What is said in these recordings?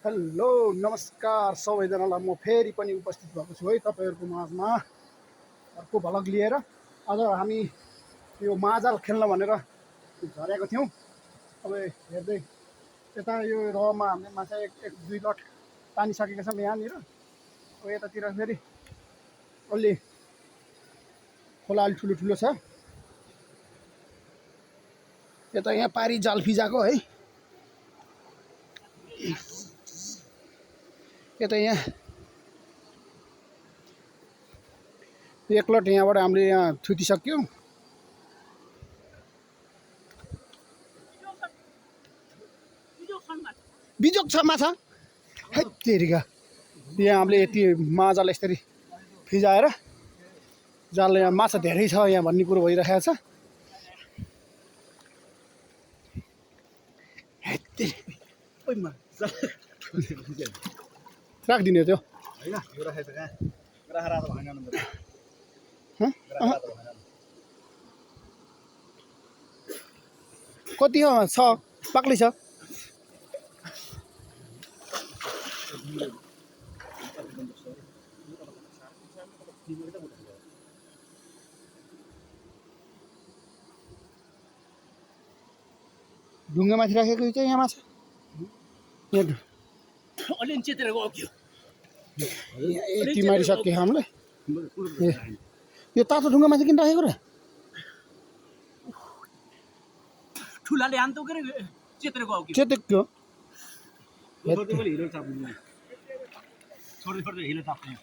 Hello नमस्कार सबैजनालाई म फेरि पनि उपस्थित भएको छु है तपाईँहरूको माझमा अर्को भ्लग लिएर। आज हामी यो महाजाल खेल्न भनेर झरेको थियौँ। अब हेर्दै यता यो रहमा हामीले माछा एक दुई लट तानिसकेका छौँ यहाँनिर। अब यतातिर फेरि अलि खोला अलि ठुलो ठुलो छ। यता यहाँ पारी जाल फिजाको है। यता यहाँ एक लट यहाँबाट हामीले यहाँ थुतिसक्यौँ। बिजोक छ माछा है तेरिका। यहाँ हामीले यति महाजाल यसरी फिजाएर जाल यहाँ माछा धेरै छ यहाँ भन्ने कुरो भइरहेको छ। राखिदिने त्यो कति छ बाक्लै छ। ढुङ्गामाथि राखेको चाहिँ यहाँ माछा यहाँ अलि चेतेर गयो। यति मारिसक्यो हामीले। यो तातो ढुङ्गामाथि किन राखेको र? ठुलाले हान्तो के चेतेर गयो कि चेतेको हिलो चाप्ने छोड्दै छोड्दै हिलो चाप्ने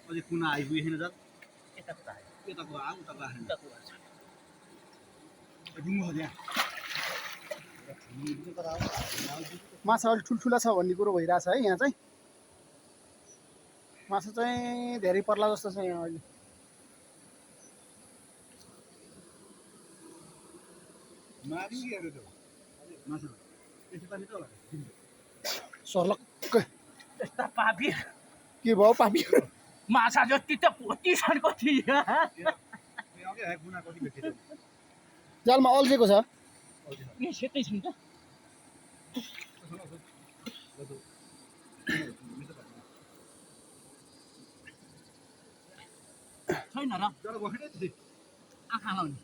अझै कुना आइपुगेन त यताको आयो यताको आ उताको आएन उताको आछ ढुङ्गो हो त्यहाँ माछा अलिक ठुल्ठुला छ भन्ने कुरो भइरहेछ है। यहाँ चाहिँ माछा चाहिँ धेरै पर्ला जस्तो छ यहाँ अहिले। सर्लक्क यस्ता पापी के भयो पापी? माछा जति त पोती छन् कति जालमा अल्झेको छ। ए सेतै छ नि त छैन र आँखा लाउने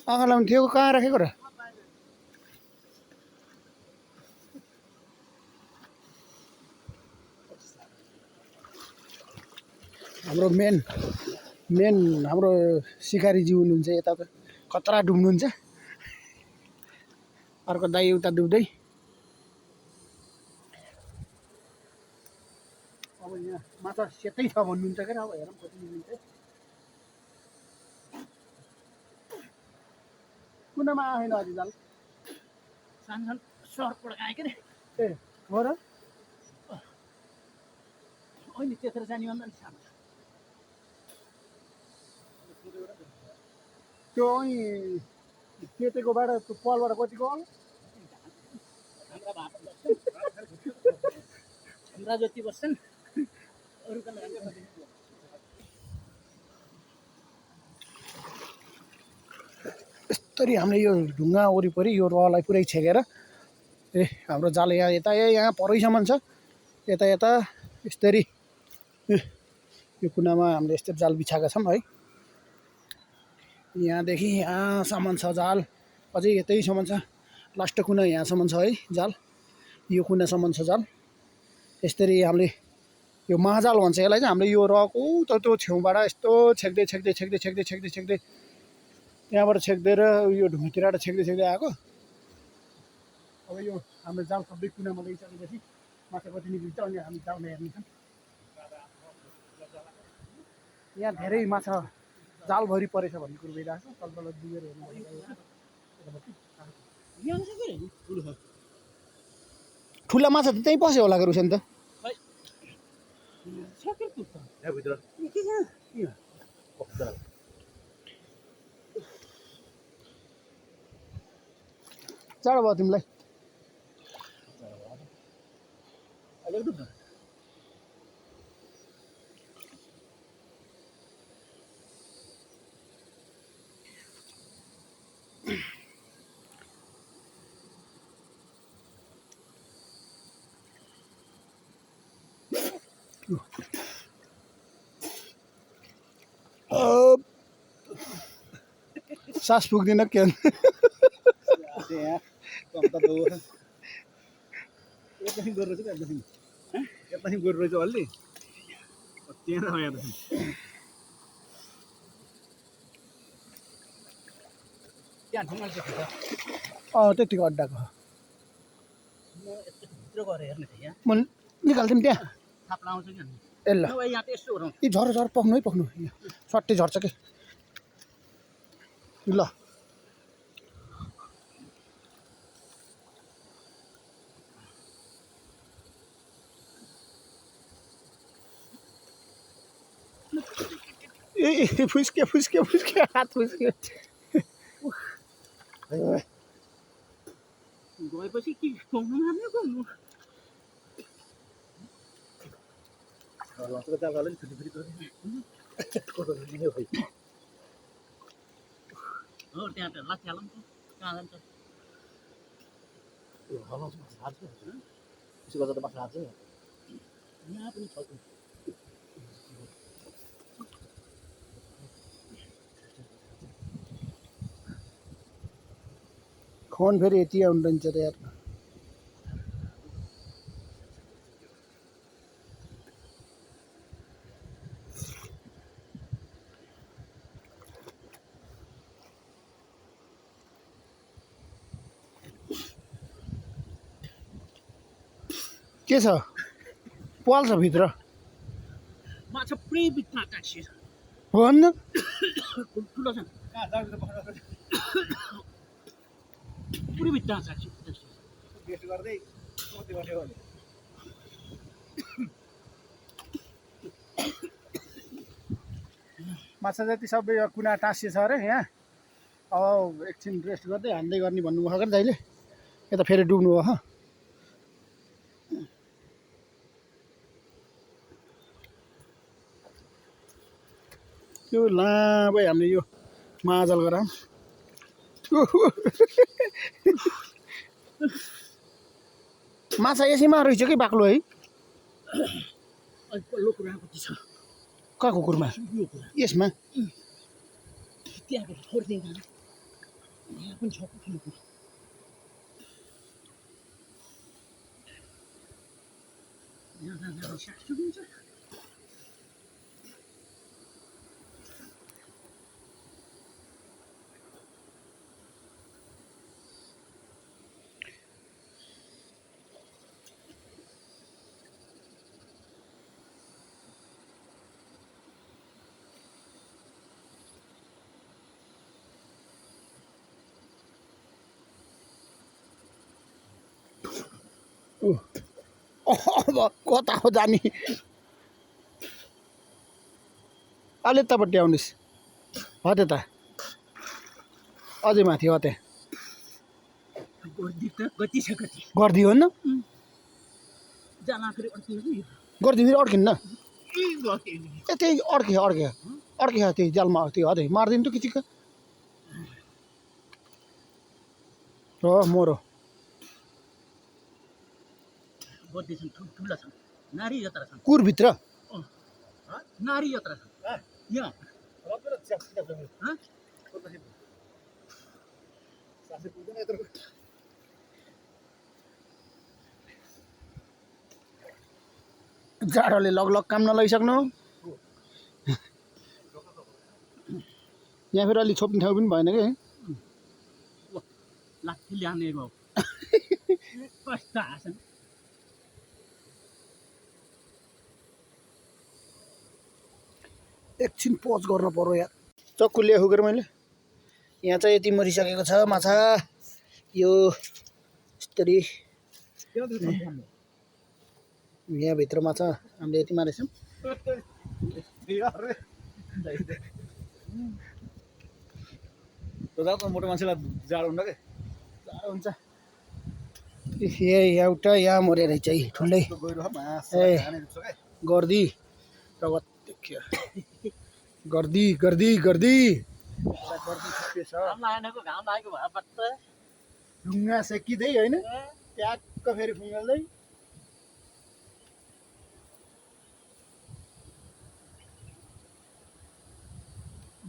आँखा लाउने थियो कहाँ राखेको र? हाम्रो मेन हाम्रो सिकारीजी हुनुहुन्छ यता त खतरा डुब्नुहुन्छ। अर्को दाइ उता डुब्दै। अब यहाँ माछा सेतै छ भन्नुहुन्छ क्या। अब हेरौँ कति मिल्छ। कुनामा आएन अझै जाल? सानो सानो सर्पबाट आयो के ए हो र? अहिले त्यत्रो जाने भन्दा नि सानो त्यो અહીં केटेकोबाट त्यो पलबाट कतिको अल हाम्रा भात बस्छन् हाम्रा जति बस्छन् अरूका यस्तरी हामीले यो ढुङ्गा वरिपरि यो रहलाई पुरै छेकेर हाम्रो जाल यहाँ यता यहाँ परैसम्म छ। यता यता यस्तरी यो कुनामा हामीले यस्तरी जाल बिछाएका छौँ है। यहाँदेखि यहाँसम्म छ जाल। अझै यतैसम्म छ। लास्ट कुना यहाँसम्म छ है जाल। यो कुनासम्म छ जाल। यस्तरी हामीले यो महाजाल भन्छ यसलाई चाहिँ। हामीले यो रहको त्यो छेउबाट यस्तो छेक्दै छेक्दै छेक्दै छेक्दै छेक्दै छेक्दै यहाँबाट छेक्दै यो ढुङ्गातिरबाट छेक्दै छेक्दै आएको। अब यो हाम्रो जाल सबै कुनामा लगिसकेपछि माछा कति निक्लिन्छ अनि हामी जालमा हेर्नेछौँ। यहाँ धेरै माछा जालभरि परेछ भन्ने कुरो भइरहेको छ। तल तल डुबेर हेर्नु ठुला माछा त त्यहीँ पस्यो होला रुसेन त। चाँडो भयो तिमीलाई। सास पुग्दैन के यहाँ कम त दो एकैछिन गोरु रहेछ एकैछिन एकैछिन गोरु रहेछ अलि त्यहाँ त यहाँ त्यहाँ ढुङ्गा चाहिँ त्यतिको अड्डाको म यस्तो भित्र गएर हेर्ने थिएँ यहाँ म निकाल्थ्यौँ त्यहाँ थाप लाउँछ कि ए ल नभए यहाँ त यसो गरौँ यी झर झर पक्नु है पक्नु सट्टै झर्छ कि ल ए फुस्क्यो फुस्क्यो फुस्क्यो हात फुस्क्यो गएपछि के पाउनु मार्ने गर्नु लसको चाल अलि छुट्टी फेरि हो त्यहाँ त लास हालौँ कहाँ जान्छ यसो गर्दा त बाख्रा हाल्छ यहाँ पनि छ फोन फेरि यति आउँदैन त यार के छ पल्छ भित्र माछा पुरै बिचमा टाँसियो भन्न ठुलो छ पुरै बिचमा टाँसियो बेस्ट गर्दै कति गर्ने हो माछा जति सबै यो कुना टाँसिएछ अरे यहाँ अब एकछिन रेस्ट गर्दै हान्दै गर्ने भन्नुभएको अरे दाइले यता फेरि डुब्नु भयो यो लामै हामीले यो महाजाल गराउँ माछा यसैमा रहेछ कि बाक्लो है पल्लो कुरा कति छ कहाँ कुकुरमा यसमा त्यहाँको छोड्दै जानु यहाँ पनि छ ठुलो कुरा यहाँ जाँदा सासु हुन्छ अब कता हो जाने अलि यतापट्टि आउनुहोस् हो त्यता अझै माथि हो त्यहाँ गरिदियो होइन गरिदियो फेरि अड्किन्न ए त्यही अड्के त्यही जालमा त्यही हदै मारिदिनु त किचिक हो मोरो ठुला छन् नारी यात्रा छन् कुरभित्र नारी यात्रा छन् यहाँ जाडोले लगलग काम नलैसक्नु यहाँ फेरि अलि छोप्ने ठाउँ पनि भएन कि लाठी ल्याउने भयो कस्तो हाँस्छन् एकछिन पज गर्नु पर्यो यहाँ चक्कुले हुगेर मैले यहाँ चाहिँ यति मरिसकेको छ माछा यो यस्तरी यहाँभित्र माछा हामीले यति मारेछौँ मोटो मान्छेलाई जाडो हुन्छ के जाडो हुन्छ एउटा यहाँ मरे रहेछ है ठुलै ए गर्दी रगत देखियो गर्दी ढुङ्गा सेकिँदै होइन ट्याक्क फेरि फुङ्गाल्दै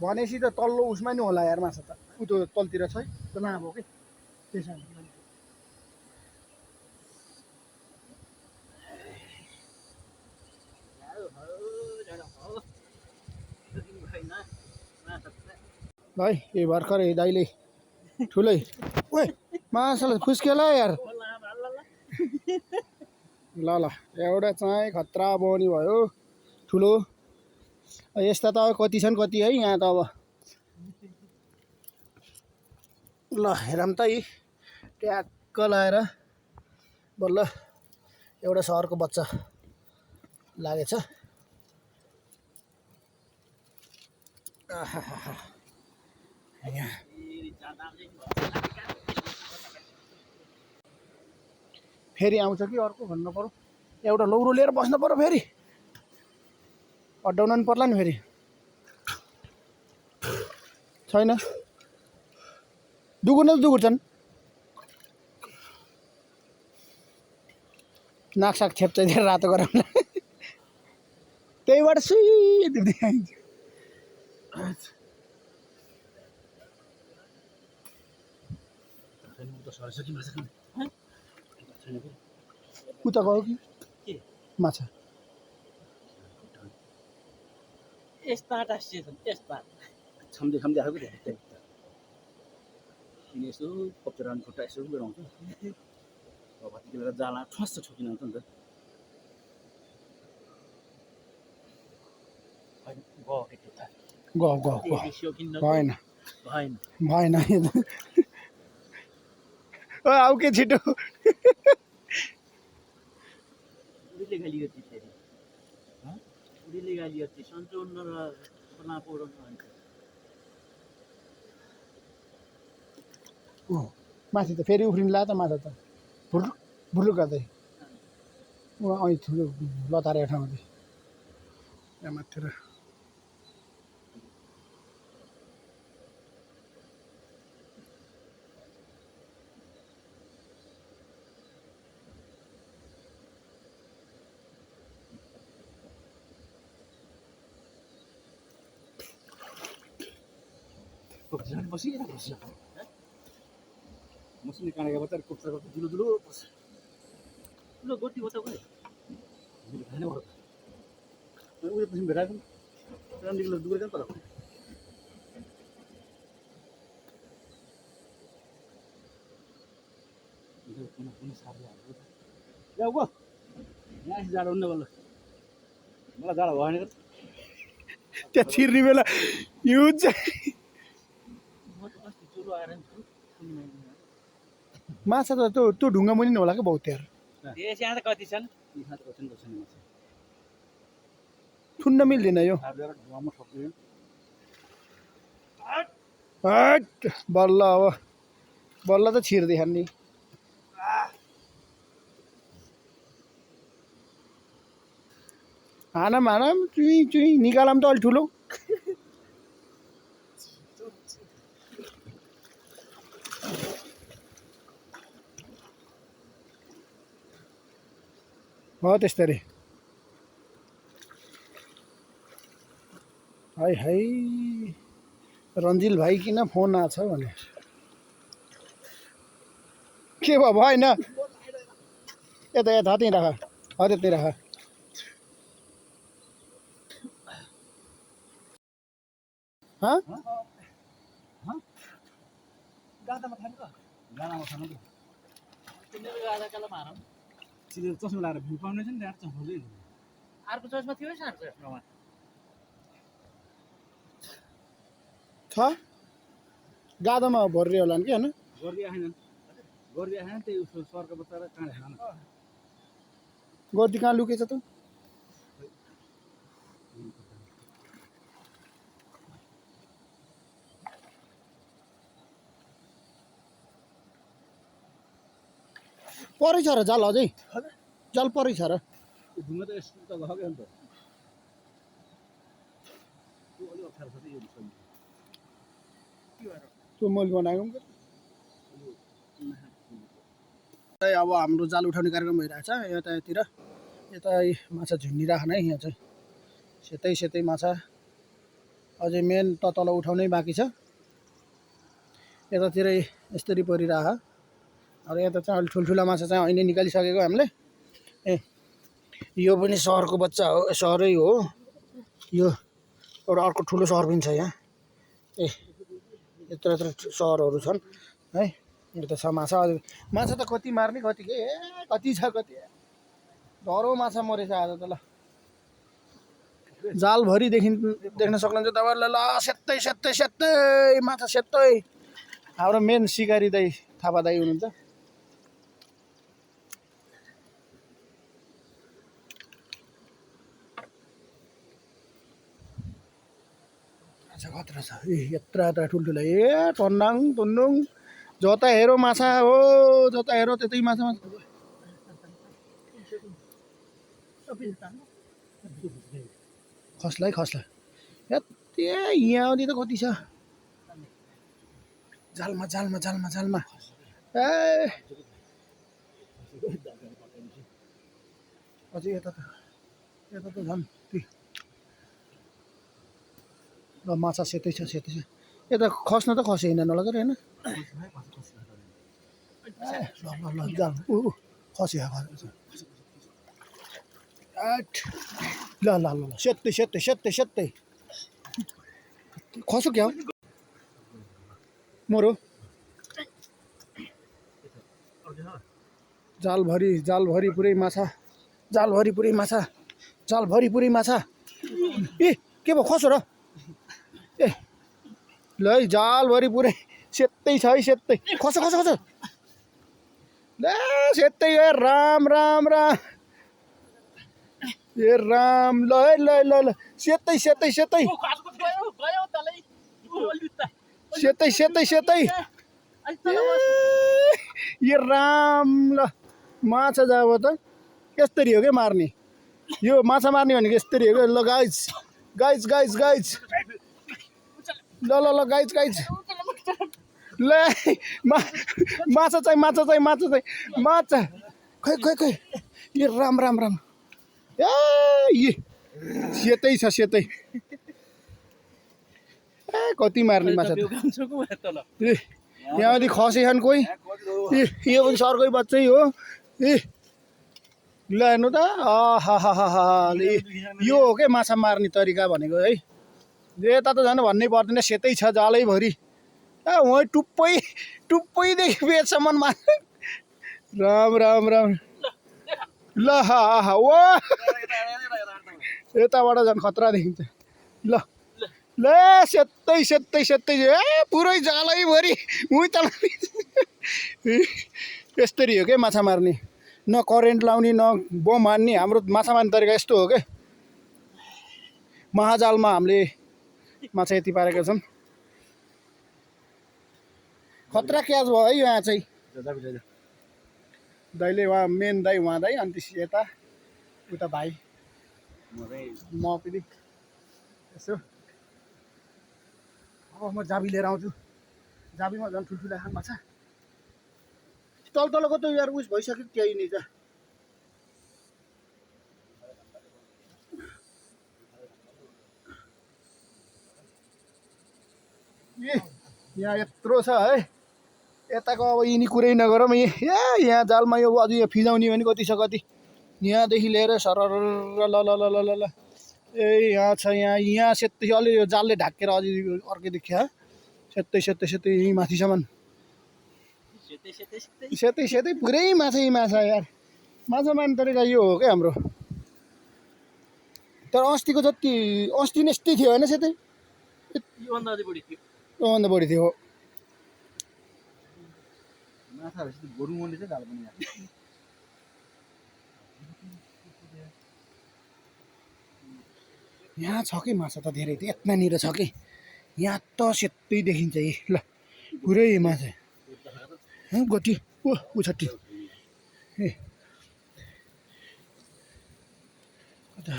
भनेपछि त तल्लो उसमा नि होला यार माछा त उ त्यो तलतिर छ है त्यो लामो कि त्यसमा ल है यो भर्खरै दाइले ठुलै ओए माछालाई फुस्केला यार ल ल एउटा चाहिँ खतरा बनी भयो ठुलो यस्ता त कति छन् कति है यहाँ त अब ल हेरौँ त यी ट्याक्क लाएर बल्ल एउटा सहरको बच्चा लागेछ आहा यहाँ फेरि आउँछ कि अर्को भन्नु पर्यो एउटा लौरो लिएर बस्नु पर्यो फेरि अड्डाउन नि पर्ला नि फेरि छैन दुगुर न दुगुर छन् नाकसाक छेप्चाइदिएर रातो गराउँला त्यहीबाट सुई उता गयो कि माछा यस्ता टाँसिएछन् यस्ता छम्दै छम्दै आएको थियो यिनी यसो कप्चर खुट्टा यसो गराउँछ अब त्यति बेला जाला ठ्वास ठोकिन आउँछ नि त भएन भएन भएन आऊ के छिटो उडीले गाली गर्छ फेरि उडीले गाली गर्छ सन्चो न बना पोडन भन्छ माथि त फेरि उफ्रिनु ला त माछा त भुर्लुक गर्दै अहिले ठुलो लतारेको ठाउँमा चाहिँ यहाँ माथितिर बसिरहेको बस्छ मसिनो काँडेको बच्चा कुप्चा गर्छ दुलो दुलो बस्छ ठुलो गोटी बच्चा गयो खाने भयो उयो पछि भेटाएको रन्डीको दुगुर जान्छ तर जाऊ यहाँ जाडो हुन्न बल्ल मलाई जाडो भएन त्यहाँ छिर्ने बेला युज माछा त त्यो ढुङ्गा मुनि होला क्या बहुत यार यहाँ त कति छन् ठुन्न मिल्दैन यो हट बल्ल अब बल्ल त छिर्दै खाने हानम चुई चुई निकालम त अलि ठुलो हो त्यस्तरी है रन्जिल भाइ किन फोन आछ भने के भयो भएन यता त्यहीँ राख त्यहीँ राख चस्मा लगाएर भ्यू पाउने छ नि अर्को चस्मा थियो चस्मामा छ गादामा भरियो होला नि कि होइन गरिदिएन त्यही उसको सरको बच्चा र कहाँ खान गर्दी कहाँ लुकेछ त परै छ र जाल अझै जाल परै छ र ढुङ्गा त यस्तो त गयो नि त त्यो अलिक अप्ठ्यारो छ त्यो मैले बनाएको अब हाम्रो जाल उठाउने कार्यक्रम भइरहेछ यतातिर यता माछा झुन्डिराख्ने है यहाँ चाहिँ सेतै माछा अझै मेन त तल उठाउनै बाँकी छ। यतातिरै यसरी परिरह। अब यता चाहिँ अलि ठुल्ठुला माछा चाहिँ अहिले निकालिसकेको हामीले। ए यो पनि सहरको बच्चा हो, सहरै हो यो। एउटा अर्को ठुलो सहर पनि छ यहाँ। ए यत्रो यत्रो सहरहरू छन् है। यो त छ माछा। माछा त कति मार्ने कति के कति छ कति धरो माछा मरेछ आज त। ल जालभरिदेखि देख्न सक्नुहुन्छ तपाईँहरूले। ल सेत्तै सेत्तै सेत्तै माछा सेत्तै। हाम्रो मेन सिकारी दाई थापा दाई हुनुहुन्छ। खतरा छ यत्रा यत्रा ठुल्ठुला। ए टन्नाङ टुन्नुङ जता हेरो माछा हो, जता हेरो त्यतै माछा माछा। खस्ला है खस्ला। यति यहाँ आउने त कति छ। जालमा जालमा जालमा जालमा। ए अझै यता त झन् ल माछा सेतै छ सेतै छ। यता खस्न त खसेन होला तर होइन। ल ल ल जाल खस्यो ल ल ल ल सेतै सेतै सेतै सेतै खस्यो क्या मरो। जालभरि पुरै माछा, जालभरि पुरै माछा, जालभरि पुरै माछा। ए के भयो खस्यो र। ए ल है जालभरि पुरै सेतै छ है सेतै। खस्यो खस्यो खस्यो ल सेतै। ए राम राम राम ए राम। ल है ल ल ल सेतै सेतै सेतै सेतै सेतै सेतै। ए राम ल माछा जाब त यस्तरी हो क्या मार्ने। यो माछा मार्ने भनेको यस्तरी हो क्या। ल गाइज गाइज गाइज गाइज ल ल ल गाइज गाइज ल माछा चाहिँ माछा चाहिँ माछा चाहिँ माछा। खै खै खै ए राम राम राम। ए सेतै छ सेतै। ए कति मार्ने माछा ए यहाँदेखि खसेछन् कोही। ए यो पनि सरकै बच्चै हो। ए ल हेर्नु त आहा हा हा हा। यो हो क्या माछा मार्ने तरिका भनेको है। यता त झन् भन्नै पर्दैन सेतै छ जालैभरि। ए वहीँ टुप्पैदेखि बेचसम्म माछा। राम राम राम ल हा हा ओ यताबाट झन् खतरा देखिन्छ। ल ल सेतै सेतै सेतै। ए पुरै जालैभरि उहीँ तल। यस्तरी हो क्या माछा मार्ने। न करेन्ट लाउने न बम हान्ने। हाम्रो माछा मार्ने तरिका यस्तो हो क्या। महाजालमा हामीले माछा यति पारेका छौँ। खतरा क्याच भयो है यहाँ चाहिँ। दाइले उहाँ मेन दाई उहाँ दाई अनि त्यसपछि यता उता भाइ म पनि यसो। अब म जाबी लिएर आउँछु। जाबीमा झन् ठुल्ठुला माछा। तल तलको त यार उस भइसक्यो त्यही नि त। ए यहाँ यत्रो छ है। यताको अब यिनी कुरै नगरौँ। ए यहाँ जालमा यो अझ यो फिजाउने भने कति छ कति। यहाँदेखि लिएर सरर ल ल ल ल ल ल। ए यहाँ छ यहाँ सेतै अलि यो जालले ढाकेर अझै अर्कै देखियो। सेतै सेतै सेतै यहीँ माथिसम्म सेतै सेतै पुरै माछै माछा यार। माछा मार्ने तरिका यो हो क्या हाम्रो। तर अस्तिको जति अस्ति नै यस्तै थियो होइन सेतै। योभन्दा बढी थियो। त्योभन्दा बढी थियो। माछा गोरु मर्ने चाहिँ जाल पनि यहाँ छ कि माछा त धेरै थियो। यत्नानिर छ कि यहाँ त सेतै देखिन्छ है। ल पुरै माछा गति ओ उछट्टी। ए कता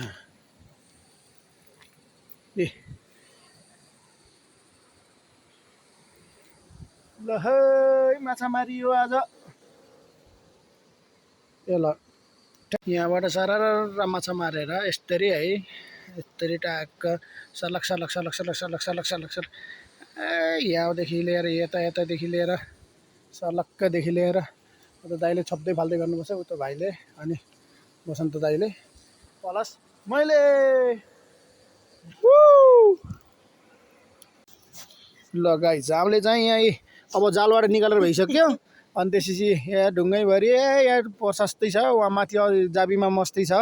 ए ल है माछा मारियो आज। ए ल यहाँबाट सारा माछा मारेर यस्तरी है यस्तरी ट्याक्क सर्लक सर्लक सर्लक सर्लक सर्लक सर्लक सर्लक सर्लक यहाँदेखि लिएर यतादेखि लिएर सर्लक्कदेखि लिएर उता दाइले छप्दै फाल्दै गर्नुपर्छ उता भाइले अनि बसन्त दाइले प्लस मैले ल गाइस हामीले चाहिँ यहाँ अब जालबाट निकालेर भइसक्यो अनि त्यसपछि यहाँ ढुङ्गैभरि यहाँ प्रशस्तै छ वहाँ माथि जाबीमा मस्तै छ।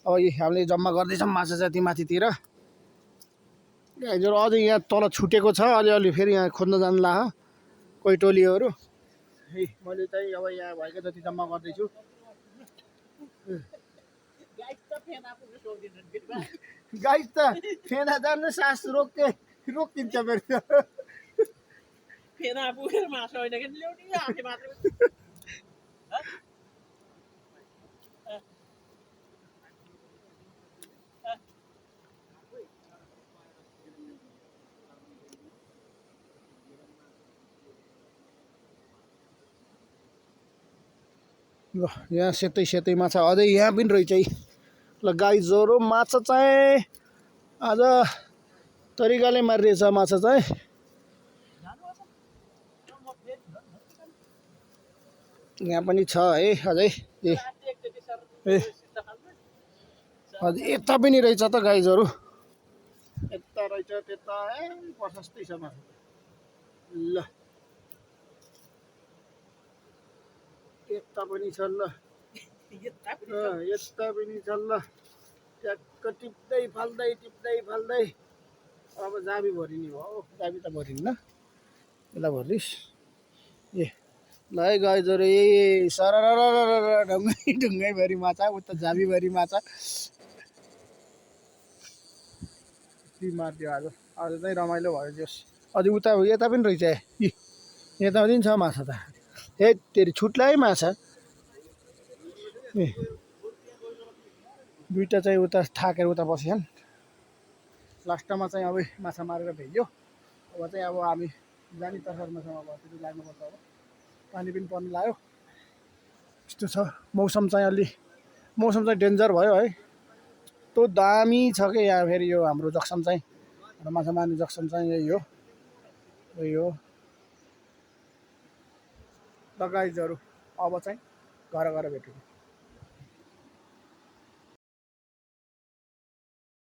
अब हामीले जम्मा गर्दैछौँ माछा जाति माथितिर गाइजहरू अझै यहाँ तल छुटेको छ अलिअलि फेरि यहाँ खोज्न जानु ला कोही टोलीहरू है मैले चाहिँ अब यहाँ भएको जति जम्मा गर्दैछु गाइस त फेना जान्नु सास रोकिन्छ मेरो फेना पुगेर माछा होइन कि ल्याउने आफै मात्र ल यहाँ सेतै सेतै माछा अझै यहाँ पनि रहेछ है। ल गाइजहरू माछा चाहिँ आज तरिकाले मारिरहेछ माछा चाहिँ यहाँ पनि छ है अझै ए हजुर यता पनि रहेछ त गाइजहरू यता रहेछ त्यता प्रशस्तै छ माछा ल यता पनि छ ल यता पनि छ ल ट्याक्क टिप्दै फाल्दै अब जाबी भरिने भयो जाबी त भरिन्न यसलाई भरिस् ए ल है गाइजहरू सरर ढुङ्गैभरि माछा उता जाबीभरि माछा मारिदियो आज चाहिँ रमाइलो भयो जोस् अझै उता यता पनि रहेछ यता पनि छ माछा त हे तेरि छुट्ला है माछा ए दुईवटा चाहिँ उता थाकेर उता बसेछन् लास्टमा चाहिँ अब माछा मारेर भेट्यो अब चाहिँ अब हामी जाने तर्फमा छौँ अब फेरि लाग्नुपर्छ अब पानी पनि पर्नु लाग्यो यस्तो छ मौसम चाहिँ डेन्जर भयो है यस्तो दामी छ कि यहाँ फेरि यो हाम्रो जक्सन चाहिँ माछा मार्ने जक्सन चाहिँ यही हो ल गाइजहरू अब चाहिँ घर गएर भेटौँ।